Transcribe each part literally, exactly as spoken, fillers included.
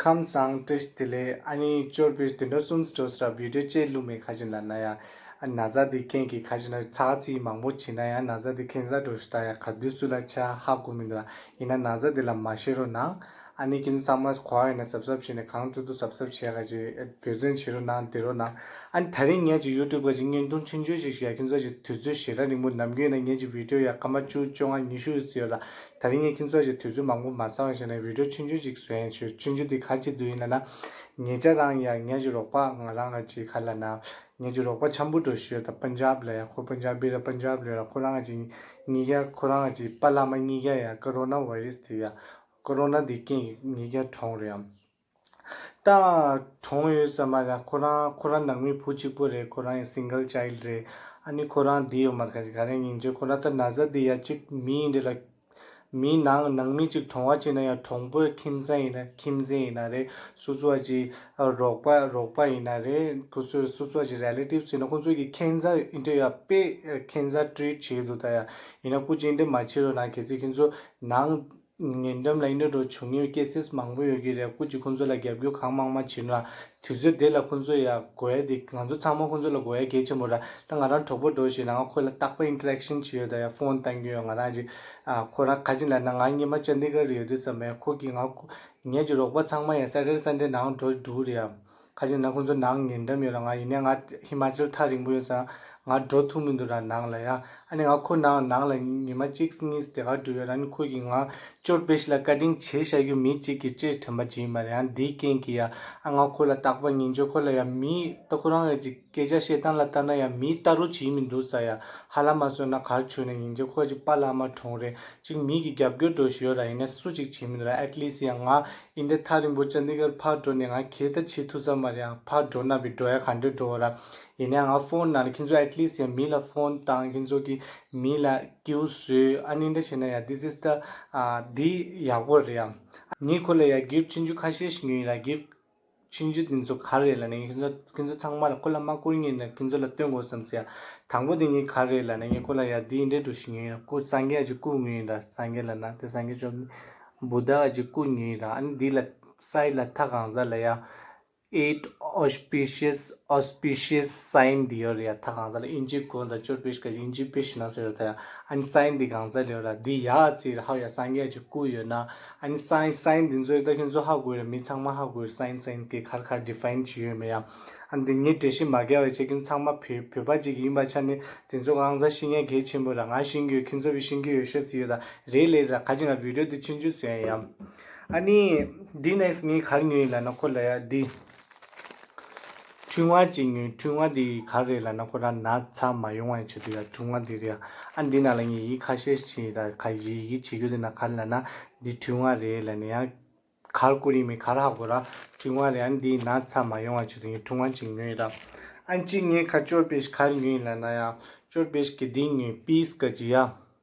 ཁམས་བཟང་། བཀྲ་ཤིས་བདེ་ལེགས། ཨ་ནི་ཅོར་པིར་དེ་འདྲ་གསུམ་སྤྲོ་སྲ་བི་ཌིའོ་ཅེ་ལུ་མེ་ཁ་ཅིག་ལ་ན་ཡ། ན་ཚ་དེ་རྐྱེན་གྱིས་ཁ་ཅིག་ན་ཚ་ཚིག་མང་པོ་བྱིན་ན་ཡ་ན་ཚ་དེ་ཁེན་ས་འགྲོ་ཤི་ད་ཡ་ག་དུས་སུ་ལ་ཆ་ཧ་གོ་མི་འདུག་ལ། ཡིན་ན་ན་ཚ་དེ་ལ་མ་ཤེས་རོགས་གནང་། ཨ་ནི་ཁྱེད་ཚོ་ཚང་མ་གོ་བ་ཡིན་ན་སབ་སབ་བྱས་ནས་གང་ཐུབ་ཐུབ་སབ་སབ་བྱས་ཁ་ཅིག་འབད་བརྩོན་བྱེད་རོགས་གནང་། དེ་རོགས་གནང་། ཨ་ནི་དེ་རིང་ངས་ཅིག་ཡུ་ཊུབ་ག་ཅིག་བརྙན་ཐུང་ཆུང་ཆུང་ཞིག་ཞིག་ཡ་ཁྱེད་ཚོ་ཅིག་དུས་ཚོད་ཞེ་དྲག་རིང་པོ་ནམ་རྒྱུན་ན་ངས་ཅིག་བི་ཌིའོ་ཡ་སྐར་མ་བཅུ་བཅོ་ལྔ་ཉི་ཤུ་ཡོད་ཟེར་ཡོད་ལ། དེ་རིང་ངས་ཁྱེད་ཚོ་ཅིག་དུས་ཚོད་མང་པོ་མ་བཟང་བ་བྱས་ནས་བི་ཌིའོ་ཆུང་ཆུང་ཅིག་བཟོས་ཡིན། ཆུང་ཆུང་འདི་ག་ཅིག་འདུག་ཡིན་ལ་ན། ངེད་ཅག་རང་ཡ་ངེད་ཀྱི་རོགས་པ་ང་རང་ང་ཅིག་ག་ལ་ན། ངེད་ཀྱི་རོགས་པ་འཆམ་པོ་འགྲོ་ཞུ་ཡོད་ད་པན་ཇབ་ལ་ཡ། ཁོ་པན་ཇབ་བི་ར་པན་ཇབ་ལ་ཡོད་ལ། ཁོ་རང་ང་ཅིག་ཉིས་བརྒྱ་ཁོ་རང་ང་ཅིག་པ་ལ་མ་ཉིས་བརྒྱ་ཡ་ཀོ་རོ་ན་བྷའི་རེ་སི་དེ་ཡ། ཀོ་རོ་ན་འདི་རྐྱེན་གྱིས་ཉིས་བརྒྱ་གྲོངས་རེད་ཡ། ད་གྲོངས་ཡོད་ས་མ་རེད། ཁོ་རང་ཁོ་རང་ནང་མི་བུ་གཅིག་པོ་རེད། ཁོ་རང་ཡང་སིང་གལ་ཅའི་ལྡི་རེད། ཨ་ནི་ཁོ་རང་འདི་ཡོད་མ་རེད། ག་རེ་ཡིན་ཅེ་ཁོ་རང་ད་ན་ཚ་འདི་ཡ་གཅིག་མི་འདི་ལ་མི་ནང་ནང་མི་གཅིག་གྲོངས་པ་བྱས་ན་ཡང་གྲོངས་པོའི་ཁྱིམ་ཚང་ཡིན་ན་ཁྱིམ་མཚེས་ཡིན་ན་རེད། སོ་སོ་བ་ཅིག་རོགས་པ་རོགས་པ་ཡིན་ན་རེད། ཁོ་ཚོ་སོ་སོ་བ་ཅིག་རེ་ལེ་ཊིབ་ཡིན་ན་ཁོ་ཚོ་གི་ཁྱིམ་ཚང་འདི་ཡ་དཔེ་ཁྱིམ་ཚང་ཊི་རིཊ་བྱེད་འདུག་ད་ཡ་ཡིན་ན་སྐུ་མཁྱེན་འདི་མ་བྱེད་རོགས་གནང་། གལ་སྲིད་ཁྱེད་ཚོ་ནང་ཉེ་འགྲམ་ལ་ཨིན་འདྲ་འགྲོ་བྱུང་ཡོད་ཀེ་སེ་སི་མང་པོ་ཡོད་ཀྱི་རེད། སྐུ་མཁྱེན་ཁོང་ཚོ་ལ་རྒྱབ་སྐྱོར་གང་མང་མང་བྱེད་ན་དུས་ཚོད་དེ་ལ་ཁོང་ཚོ་ཡ་དགོས་ཡ་དེ་ང་ཚོ་ཚང་མ་ཁོང་ཚོ་ལ་དགོས་ཡ་གལ་ཆེན་པོ་ར། ད་ང་རང་གྲོགས་པོ་འགྲོ་བཞིན་ན་ང་ཁོ་ལ་རྟག་པར་ཨིན་ཊར་ཨེག་ཤན་བྱེད་ཡོད་ད་ཡ་ཕོན་བཏང་གི་ཡོད། ང་རང་ཅིག་ཨ་ཁོ་རང་ག་ཅིག་ལ་ན་ང་ཉི་མ་ཅན་དི་གར་ཡོད་དུས་ཙམ་མེད་ཁོ་གིས་ང་ཁོ་ངེད་ཀྱི་རོགས་པ་ཚང་མ་ཡ་སེ་ཊར་ཌེ་སན་ཌེ་ནང་འགྲོ་འགྲོ་རེད་ཡ། ཁ་ཅིག་ན་ཁོང་ཚོ་ནང་ཉེ་འགྲམ་ཡོད་ལ་ང་ཡིན་ནའི་ང་ཧི་མ་ཅལ་ཐག་རིང་པོ་ཡོད་ཙང་ང་འགྲོ་ཐུབ་མི་འདུག་ར་ནང་ལ་ཡ། ཨ་ནི་ང་ཁོ་ནང་ནང་ལ་ཉི་མ་གཅིག་གཉིས་དེ་ག་འགྲོ་ཡོད་ར། ཨ་ནི་ཁོ་གིས་ང་ཅོར་པེ་ཤི་ལ་ཀ་ཊིང་བྱེད་བཞག་རྒྱུ་མི་གཅིག་གིས་ཅེས་དྲན་པ་བྱིན་མ་རེད། ཨ་འདིའི་རྐྱེན་གྱིས་ཡ་ཨ་ང་ཁོ་ལ་རྟག་པར་ཉིན་འཇོག་ཁོ་ལ་ཡ་མི་ད་ཁོ་རང་ལ་ཅིག་སྐད་ཆ་བཤད་སྟངས་ལ་ལྟ་ན་ཡ་མི་ལྟ་རུ་བྱེད་མི་འདུག་ས་ཡ། ཧ་ལམ་མ་སོང་ན་གར་ཆུ་ནས་ཉིན་འཇོག་ཁོ་ཅིག་པཱ་ལགས་མ་གྲོངས་རེད། ཅིག་མི་གི་རྒྱབ་སྐྱོར་འགྲོ་ཞུ་ཡོད་ར། ཡིན་ནའི་སུ་ཅིག་བྱེད་མི་འདུག་ར། ཨེཊ་ལིསི་ཡང་ང་ཨིན་ཌི་ཡ་ཐག་རིང་པོ་ཅན་དི་གར་ཕར་འགྲོ་ནས་ང་གལ་ད་བྱེད་ཐུབ་ས་མ་རེད། ཡང་ཕར་འགྲོ་ན་བི་འགྲོ་ཡ་ག་འདྲ་འགྲོ་ར། ཡིན་ནའི་ང་ཕོན་ནང་ལ་ཁྱེད་ཚོ་ཨེཊ་ལིསི་ཡང་མི་ལ་ཕོན་བཏང་ཁྱེད་ཚོ་གི་མི་ལ་སྐྱིའུ་བཟོས་ཨ་ནི་འདྲ་བྱས་ན་ཡ་this is the ཨ་འདི་ཡག་པོ་རེད་ཡ། ངས་ཁོ་ལ་ཡ་གིཕ་ཆུང་ཆུང་ཁ་ཤས་ཤིག་ཉོས་ཡིན་ར། གིཕ་ཆུང་ཆུང་དེ་ཚོ་ག་རེ་རེད་ལབ་ན་ཁྱེད་ཚོ་ཁྱེད་ཚོ་ཚང་མ་ལ་ཁོ་ལ་མ་བསྐུར་ཉན་ན་ཁྱེད་ཚོ་ལ་སྟོན་དགོས་བསམ་ཟེར་ཡ། དང་པོ་དེ་ངས་ག་རེ་རེད་ལབ་ན་ངས་ཁོ་ལ་ཡ་འདི་འདྲའི་འདྲ་ཞིག་ཉོས་ཡིན་ར། སྐུ་སངས་རྒྱས་ཀྱི་སྐུ་ཉོས་ཡིན་ར། སངས་རྒྱས་ལབ་ན་དེ་སངས་རྒྱས་ཅོ་བུདྡྷ་ཀྱི་སྐུ་ཉོས་ཡིན་ར། ཨ་ནི་འདི་ལ་སའིཌ་ལ་མཐའ་གང་ས་ལ་ཡ་eight auspicious auspicious sign འདི་ཡོད་རེད་ཡ། མཐའ་གང་ས་ལ་ཨིན་ཇི་གོ་ད་ཅོར་པེ་ཤི་ཀ་ཅིག་ཨིན་ཇི་པེ་ཤི་ན་ཟེར་ཡོད་ད་ཡ། ཨ་ནི་སའིན་འདི་གང་ས་ལ་ཡོད་ར། འདི་ཡ་ཚིག་ཧ་ཡ་སངས་རྒྱས་ཀྱི་སྐུ་ཡོད་ན། ཨ་ནི་སའིན་སའིན་འདི་ཚོ་ད་ཁྱེད་ཚོ་ཧ་གོ་ར། མི་ཚང་མ་ཧ་གོ་ར། སའིན་སའིན་གི་ཁར་ཁར་ཌི་ཕ་ཡིན་བྱེད་ཡོད་མེད་ཡ། ཨ་ནི་འདི་ངས་འགྲེལ་བཤད་མ་རྒྱག་པ་བྱས་ཁྱེད་ཚོ་ཚང་མ་བོད་བོད་པ་ཅིག་ཡིན་པ་ཆ་ནས་དེ་ཚོ་གང་ས་ཤེས་ཡ་གལ་ཆེན་པོ་ར། ང་ཤེས་ཀྱི་ཡོད། ཁྱེད་ཚོ་བི་ཤེས་ཀྱི་ཡོད་ཤ་ཚིག་ཡོད་ད་རེད་ལེ་ར། ག་ཅིག་ང་བི་ཌིའོ་འདི་ཆུང་ཆུང་བཟོས་ཡ་ཡ། ཨ་ནི་འདི་ནས་ངས་ག་རེ་ཉོས་ཡིན་ལབ་ན་ཁོ་ལ་ཡ་འདི། ཕྲེང་བ་གཅིག་ཉོས། ཕྲེང་བ་འདི་ག་རེ་རེད་ལབ་ན་ཁོ་རང་ན་ཚ་མ་ཡོང་བའི་ཆེད་དུ་ཡ་ཕྲེང་བ་འདི་རེད་ཡ། ཨ་འདི་ནང་ལ་ངས་ཡི་གེ་ཁ་ཤས་ཤིག་ཡིན་ད། ག་ཡི་ཡི་གེ་བྱེད་རྒྱུ་འདི་ན་ག་རེ་ལབ་ན་འདི་ཕྲེང་བ་རེད་ལབ་ནས་ཡ། གར་བསྐུར་ཡིན་མིན་གར་ཧ་གོ་ར། ཕྲེང་བ་རེད། ཨ་འདི་ན་ཚ་མ་ཡོང་བའི་ཆེད་དུ་ངས་ཕྲེང་བ་གཅིག་ཉོས་ཡིན་ར། ཨ་གཅིག་ངས་ཁ་ཅོར་པེ་ཤི་ག་རེ་ཉོས་ཡིན་ལབ་ན་ཡ། ཅོར་པེ་ཤི་གི་འདི་ཉོས། པིས་ཀ་ཅིག་ཡ།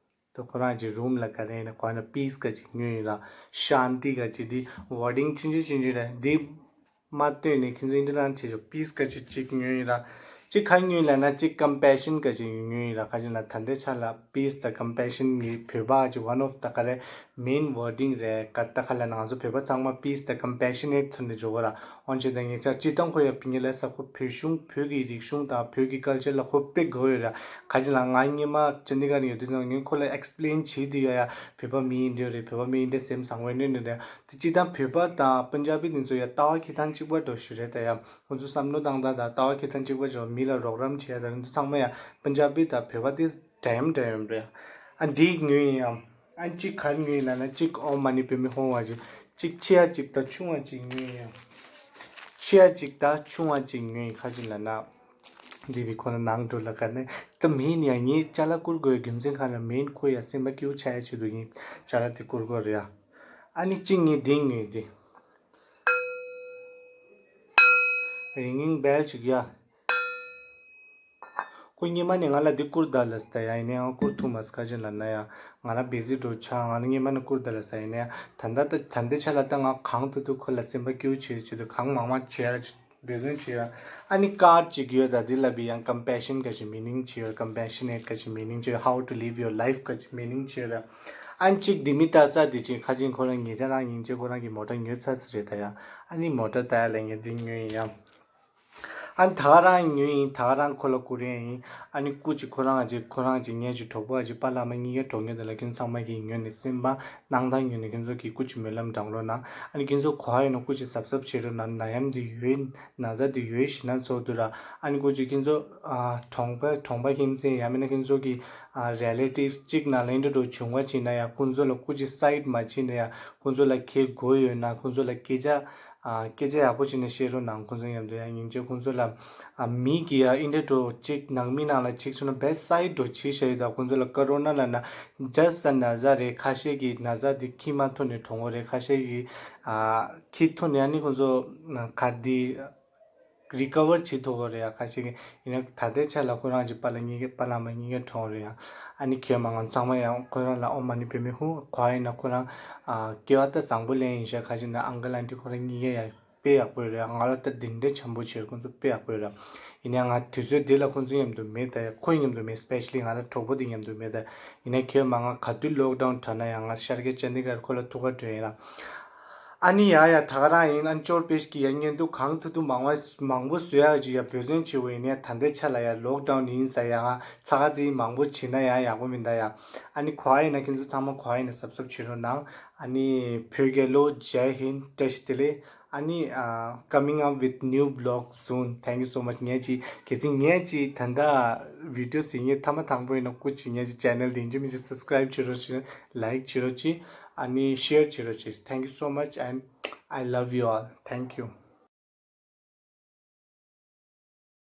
ད་ཁོ་རང་གི་རུམ་ལ་ག་རེ་ཡིན་ན་གོ་ན་པིས་ཀ་ཅིག་ཉོས་ཡིན་ར། ཤཱན་ཏི་ཀ་ཅིག་འདི་ཝར་ཌིང་ཆུང་ཆུང་ཆུང་ཆུང་རེད། འདི་མ་བཏོན་ནས་ཁྱེད་ཚོ་འདི་རང་བྱེད་ཆོག་པིས་ཀ་ཅིག་ཅིག་ཉོས་ཡིན་ར། ཅིག་ག་ཉོས་ལབ་ན་ཅིག་ཀམ་པེ་ཤན་ཀ་ཅིག་ཉོས་ཡིན་ར། ག་ཅིག་ལ་ད་ལྟའི་ཆ་ལ་པིས་དང་ཀམ་པེ་ཤན་གྱི་བོད་པ་ཅིག་one of the ག་རེ་མེན་ཝར་ཌིང་རེད། ག་ད་ག་ལ་ང་ཚོ་བོད་པ་ཚང་མ་པིས་དང་ཀམ་པེ་ཤ་ནེཊ་ཐོག་ནས་འཇོག་གི་ར། འོན་ཀྱང་ད་ངེད་ཅག་སྤྱིར་བཏང་ཁོ་ཡ་ཕི་ཉེ་ལ་ས་ཁོ་བོད་གཞུང་བོད་ཀྱི་རིག་གཞུང་དང་བོད་ཀྱི་ཀལ་ཅར་ལ་ཁོ་དཔེ་དགའ་ཡོད་ར། ག་ཅིག་ལ་ང་སྔོན་མ་ཅན་དི་གར་ཡོད་དུས་ཙང་ངས་ཁོ་ལ་ཨེགས་པི་ལེན་བྱེད་དུས་ཡ་ཡ་བོད་པ་མི་ཡིན་འདྲ་རེད། བོད་པ་མི་ཡིན་འདྲ་སེམས་བཟང་བོ་ཡིན་འདྲ་འདྲ། དེ་སྤྱིར་བཏང་བོད་པ་དང་པན་ཇ་བི་དེ་ཚོ་ཡ་ལྟ་བ་འཁྱེར་སྟངས་གཅིག་པ་འདྲ་ཞིག་རེད་ད་ཡ། ཁོ་ཚོ་བསམ་བློ་བཏང་སྟངས་དང་ལྟ་བ་འཁྱེར་སྟངས་གཅིག་པ་འདྲ། མི་ལ་རོགས་རམ་བྱེད་ཡ་དང་དེ་ཚོ་ཚང་མ་ཡ་པན་ཇ་བི་དང་བོད་པ་དེ་འདྲ་མཉམ་འདྲ་མཉམ་རེད། ཨ་འདི་ཉོས་ཡིན་ཡ། ཨ་གཅིག་ག་རེ་ཉོས་ཡིན་ལབ་ན་གཅིག་ཨོཾ་མ་ཎི་པདྨེ་ཧཱུྃ་བ་ཅིག་གཅིག་ཆེ་ཡ་གཅིག་དང་ཆུང་བ་གཅིག་ཉོས་ཡིན་ཡ། ཆེ་ཡ་གཅིག་དང་ཆུང་བ་གཅིག་ཉོས་ཡིན། ག་ཅིག་ལབ་ན། འདི་བི་ཁོ་ན་ནང་འགྲོ་ལ་ག་ནས་ད་མིན་ཡ། ངས་ཅ་ལག་བསྐུར་དགོས་རྒྱུ་མཚན་ག་ལ་མིན། ཁོ་ཡ་སེམས་པ་སྐྱིད་པོ་ཆགས་ཡ་ཆེད་དུ་ངས་ཅ་ལག་དེ་བསྐུར་དགོས་རེད་ཡ། ཨ་ནི་གཅིག་ངས་འདི་ངས་འདི་རིང་ངིང་བེལ་ཅིག་ཡ། ཁོ་སྔོན་མ་ནས་ང་ལ་འདི་བསྐུར་ད་ལབ་ཟེར་ད་ཡ། ཡིན་ནའི་ང་བསྐུར་ཐུབ་མ་སོང་། ག་ཅིག་ལབ་ན་ཡ་ང་རང་བི་ཟི་འགྲོ་ཆགས། ང་ལ་སྔོན་མ་ནས་བསྐུར་ད་ལབ་ཟེར། ཡིན་ནའི་ད་ལྟ་ད་ད་ལྟའི་ཆ་ལ་ད་ང་གང་ཐུབ་ཐུབ་ཁོ་ལ་སེམས་པ་སྐྱིད་པོ་བྱེད་ཆེད་དུ་གང་མང་མང་བྱེད་ཡ། འབད་བརྩོན་བྱེད་ཡ། ཨ་ནི་ཀར་ཌ་ཅིག་ཡོད་ད། འདི་ལ་བི་ཡང་ཀམ་པེ་ཤན་ག་ཅིག་མི་ནིང་བྱེད་ཡོད། ཀམ་པེ་ཤ་ནེཊ་ག་ཅིག་མི་ནིང་བྱེད་ཡོད། How to live your life ག་ཅིག་མི་ནིང་བྱེད་ཡོད། ཨ་ནི་གཅིག་འདི་མི་ལྟ་ས་དེ་ཅིག་ཁ་ཅིག་ཁོ་རང་ཉེ་ཆ་རང་ཡིན་ཅེ་ཁོ་རང་གི་མོ་ཊ་ཉོས་ཚར་ས་རེད་ད་ཡ། ཨ་ནི་མོ་ཊ་ལྟ་ཡ་ལ་ངས་འདི་ཉོས་ཡིན་ཡ། ཨ་ནི་ད་ག་རང་ཉོས་ཡིན། ད་ག་རང་ཁོ་ལ་བསྐུར་ཡ་ཡིན། ཨ་ནི་སྐུ་མཁྱེན་ཁོ་རང་ཅིག་ཁོ་རང་ཅིག་ངའི་ཅིག་གྲོགས་པོ་ཅིག་པཱ་ལགས་མ་གཉིས་ཀའི་གྲོགས་ངན་དེ་ལ་ཁྱེད་ཚང་མ་གིས་ཉོས་ནས་སེམས་པ་སྣང་དང་ཉོས་ནས་ཁྱེད་ཚོ་གིས་སྐུ་མཁྱེན་སྨོན་ལམ་གྲངས་རོགས་གནང་། ཨ་ནི་ཁྱེད་ཚོ་གོ་ཡིན་ན་སྐུ་མཁྱེན་གཟབ་གཟབ་བྱེད་རོགས་གནང་། ན་ཡམ་དེ་ཡོད་ན་ཚ་དེ་ཡོད་ཤི་ན་ཚོ་དུ་ར། ཨ་ནི་སྐུ་མཁྱེན་ཁྱེད་ཚོ་གྲོང་པ་གྲོང་པ་ཁྱིམ་མཚེས་ཡང་མིན་ན་ཁྱེད་ཚོ་གི་རེ་ལེ་ཊིབ་གཅིག་ནང་ལ་ཨིན་འདྲ་འགྲོ་བྱུང་བ་ཅིག་ན་ཡང་ཁོང་ཚོ་ལ་སྐུ་མཁྱེན་སའིཌ་མ་བྱེད་ན་ཡང་ཁོང་ཚོ་ལ་ཁེ་དགོས་ཡོད་ན་ཁོང་ཚོ་ལ་སྐད་ཆ་ཨ་སྐད་ཆ་ཡག་པོ་བྱས་ནས་བཤད་རོགས་གནང་། ཁོང་ཚོ་མཉམ་དུ་ཡང་སྙིང་རྗེ། ཁོང་ཚོ་ལ་ཨ་མི་གི་ཡ་ཨིན་འདྲ་འགྲོ་གཅིག་ནང་མི་ནང་ལ་གཅིག་བྱུང་ན་བེ་སའིཌ་འགྲོ་གཅིག་བཤད་ཡོད། ད་ཁོང་ཚོ་ལ་ཀ་རོ་ན་ལབ་ན་ཇ་སི་ཊི་ན་ཚ་རེད། ཁ་ཤས་ཀྱི་ན་ཚ་དེ་ཁྱི་མ་ཐུག་ནས་གྲོངས་པ་རེད། ཁ་ཤས་ཀྱི་ཨ་ཁྱི་ཐུག་ནས་ཨ་ནི་ཁོང་ཚོ་ག་དེ་རི་ཀ་བར་བྱེད་ཐུབ་པ་རེད་ཡ། ཁ་ཤས་ཀྱི་ཡིན་ན་ད་ལྟའི་ཆ་ལ་ཁོ་རང་གི་པཱ་ལགས་གཉིས་ཀ་པཱ་ལགས་མ་གཉིས་ཀ་གྲོངས་རེད་ཡ། ཨ་ནི་ཁྱེད་མ་ང་ཚང་མ་ཡང་ཁོ་རང་ལ་ཨོཾ་མ་ཎི་པདྨེ་ཧཱུྃ། གོ་ཡིན་ན་ཁོ་རང་ཨ་སྐྱེ་བ་ད་བཟང་པོ་ལེན་ཡིན་ཤག་ཁ་ཅིག་ན་ཨང་ཀལ་ཨན་ཊི་ཁོ་རང་གཉིས་ཀ་ཡ་དཔེ་ཡག་པོ་རེད། ང་ལ་ད་འདི་འདྲའི་བྱམས་པོ་བྱེད་ཁོང་ཚོ་དཔེ་ཡག་པོ་རེད། ཡིན་ན་ང་དུས་ཚོད་འདི་ལ་ཁོང་ཚོ་མཉམ་དུ་མེད་ད་ཡ། ཁོ་མཉམ་དུ་མེད། སི་པེ་ཤ་ལི་ང་ལ་གྲོགས་པོ་འདི་མཉམ་དུ་མེད་ད། ཡིན་ན་ཁྱོད་མ་ང་ག་དུས་ལོག་ཌའུན་དྲག་ན་ཡང་ང་ཤར་གྱི་ཅན་དི་གར་ཁོ་ལ་ཐུག་ག་འགྲོ་ཡིན་ལ། ཨ་ནི་ཡ་ཡ་ད་ག་རང་ཡིན། ཨ་ནི་ཅོར་པེ་ཤ་གི་ཡ་ཉན་དུ་གང་ཐུབ་ཐུབ་མང་བ་མང་པོ་བཟོ་ཡ་ཅིག་ཡ་འབད་བརྩོན་བྱེད་འོ། ཡིན་ན་ད་ལྟའི་ཆ་ལ་ཡ་ལོག་ཌའུན་ཡིན་ས་ཡ་ང་ཚ་ག་ཚི་མང་པོ་བྱེད་ན་ཡང་ཡག་པོ་མིན་ད་ཡ། ཨ་ནི་གོ་ཡིན་ན་ཁྱེད་ཚོ་ཚང་མ་གོ་ཡིན་ན་གཟབ་གཟབ་བྱེད་རོགས་གནང་། ཨ་ནི་བོད་རྒྱལ་ལོ། ཇའི་ཧིན། བཀྲ་ཤིས་བདེ་ལེགས། ཨ་ནི་ཨ་coming up with new vlog soon. Thank you so much. ངས་ཅིག་གལ་སྲིད་ངས་ཅིག་ད་ལྟ་བི་ཌི་ཡོ་ཟིན་ངས་ཐ་མ་དང་པོ་ཡིན་ན་སྐུ་མཁྱེན་ངས་ཅིག་ཅེ་ནལ་འདི་ཡིན་གཅིག་མིན་གཅིག་སབ་སི་ཀ་རའིབ་བྱེད་རོགས་བྱེད། ལའིཀ་བྱེད་རོགས་བྱེད། ཨ་ནི་ཤེར་བྱེད་རོགས་བྱེད། Thank you so much and I love you all. Thank you.